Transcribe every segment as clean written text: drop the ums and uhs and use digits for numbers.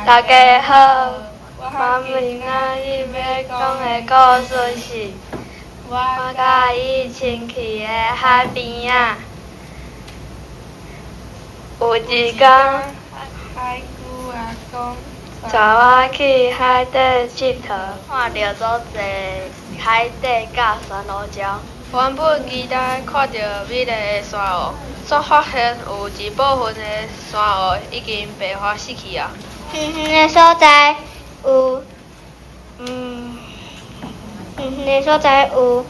大家好，我今仔日欲讲的故事是我佮伊清气的海边仔。有一工，海龟阿公带我去海底𨑨迌，看著足濟海底佮珊瑚礁。原本期待看著美麗的珊瑚，煞發現有一部分的珊瑚已經白化死去矣。遠遠的所在有，遠遠的所在有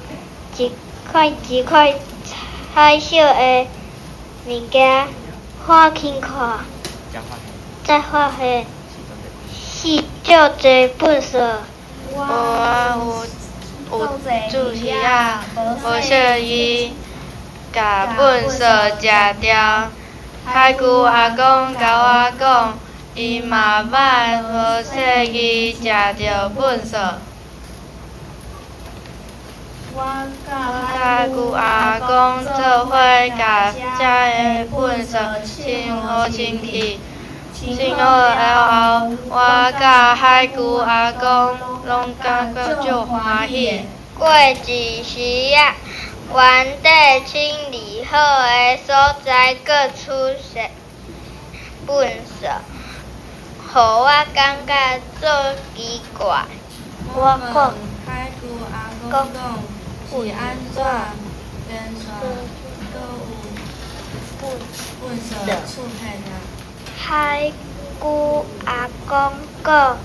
一塊一塊彩色的物件，看輕看，才發現是足濟糞埽。蚵仔有注魚仔，無小意共糞埽食掉。海龜阿公共我講，伊嘛捌無細意食著糞埽。我佮海龜阿公做伙共遮的糞埽清好清氣。清好了後，我佮海龜阿公攏感覺足歡喜。過一時仔，原底清理好的所在閣出現糞埽，予我感覺足奇怪。我問海龜阿公講，是按怎連續閣有糞埽出現啊？海龜阿公講，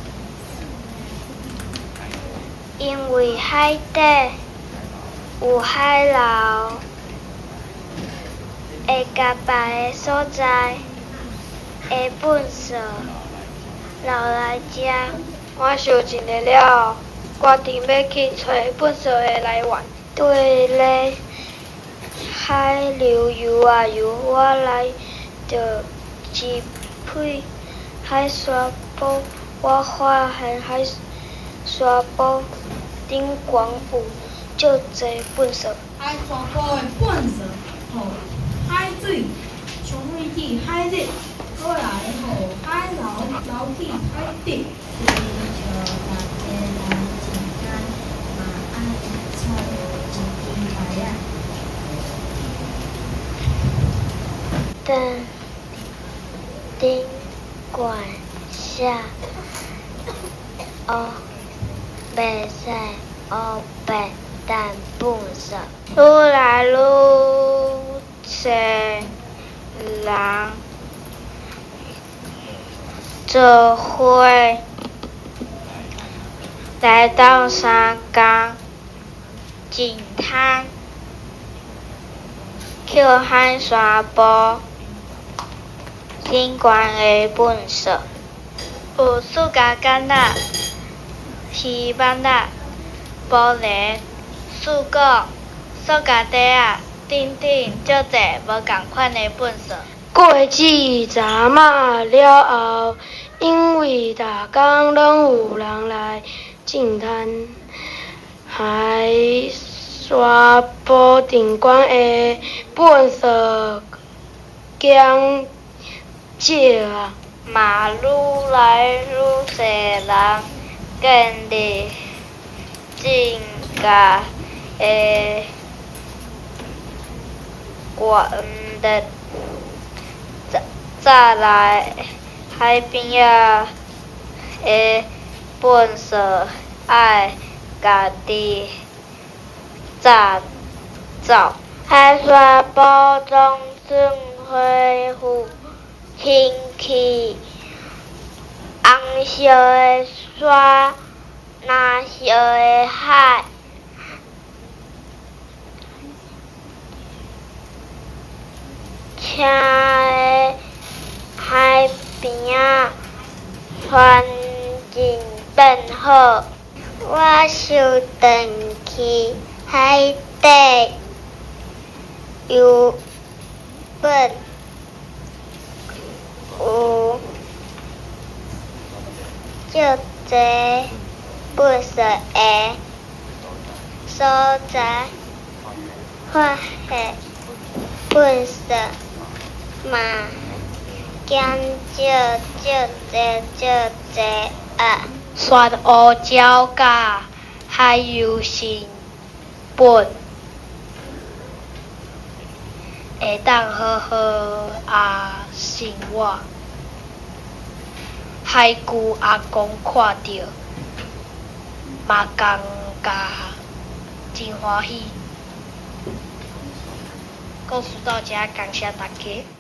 因為海底有海流，會共別个所在的糞埽流來遮。我想一下了後，決定欲去揣糞埽的來源。綴咧海流游啊游，我來著一片海沙埔，我發現海沙埔頂懸有足濟糞埽。海沙埔的糞埽，予海水沖入去海裡，閣來予海流流去海底。追求逐个人之間嘛愛插一支牌仔。頂頂懸寫烏白色烏白蛋糞埽。愈來愈濟人做伙來鬥相共，淨灘抾海沙埔頂懸的糞埽。有塑膠桿仔、魚網仔、玻璃、水果、塑膠袋仔等等，足濟無仝款的糞埽。過一陣仔了後，因為逐工攏有人來淨灘，海沙埔頂懸的糞埽減少矣。嘛愈來愈濟人建立正確的觀念，早來海邊仔的糞埽愛家己紮走。海沙埔總算恢復清氣，紅色的沙，藍色的海，青的海邊仔環境變好。我想轉去海底游本有足濟糞埽的所在，發現糞埽嘛減减少足濟足濟仔。旋胡椒佮海油鋅粉會當好好仔生活。海龜阿公看著嘛感覺真歡喜。故事到遮，感謝大家。